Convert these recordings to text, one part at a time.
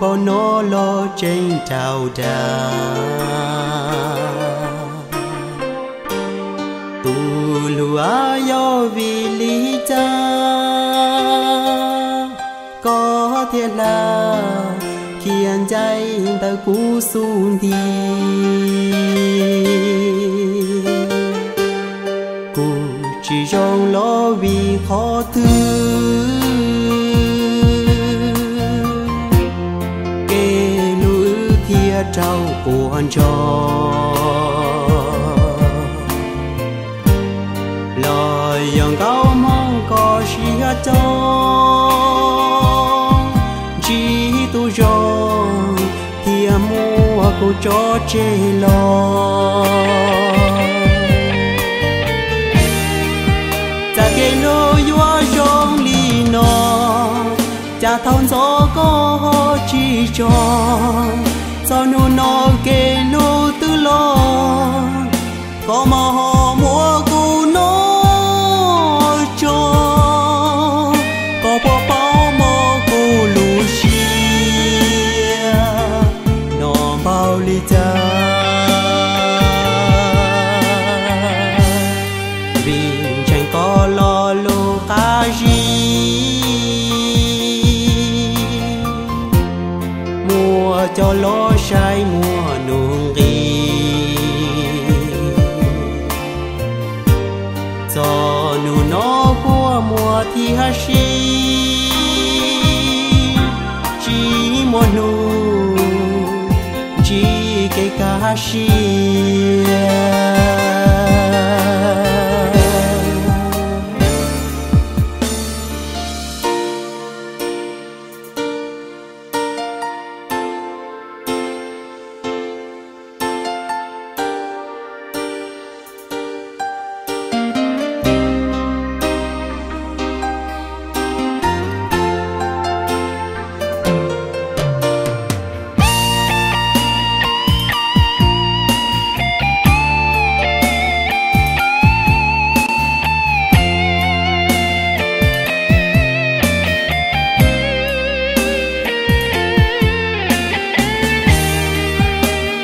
Paub no los tseem raug dag. Tus hlub, yog vim li cas koj thiaj hla khiav ncaim ntawm kuv xub ntiag? Kuv tsis zoo los vim qhov twg, kev hlub wb thiaj raug puas ntsoog? Los yog nkauj Hmoob koj siab coob, ntsib tus zoo thiaj muab kuv tso tseg los. Cas kev hlub yuav zoo li no, cas thaum ntxov koj ho tsis tso. Txog hnub no kev hlub twb los, koj mas ho muab kuv noj tso. Koj puas paub mog kuv lub siab no npaum li cas? Vim ntseeg koj lo lus qab zib, muaj cov loj saib muaj nus nqi. Txog hnub no kua muag thiaj sib, tsis muaj hnub ntsib kev kaj siab.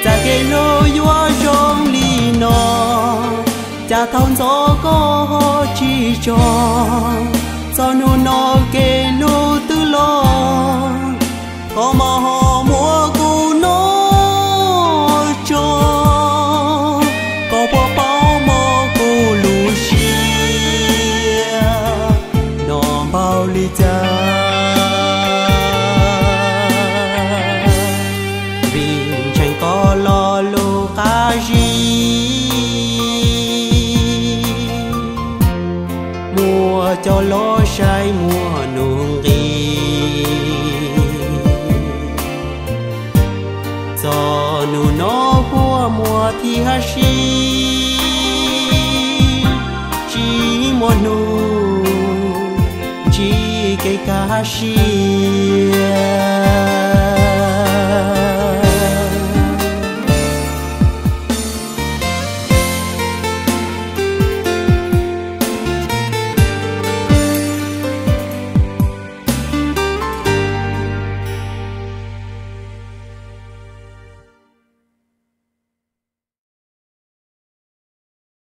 Cas kev hlub yuav zoo li no, cas thaum ntxov koj ho tsis tso. Txog hnub no kev hlub twb los, koj mas ho muab kuv noj tso. Koj puas paub mog kuv lub siab no npaum li cas? Vim ntseeg koj lo lus qab zib, muaj cov loj saib muaj nus nqi. Txog hnub no kua muag thiaj sib, tsis muaj hnub ntsib kev kaj siab.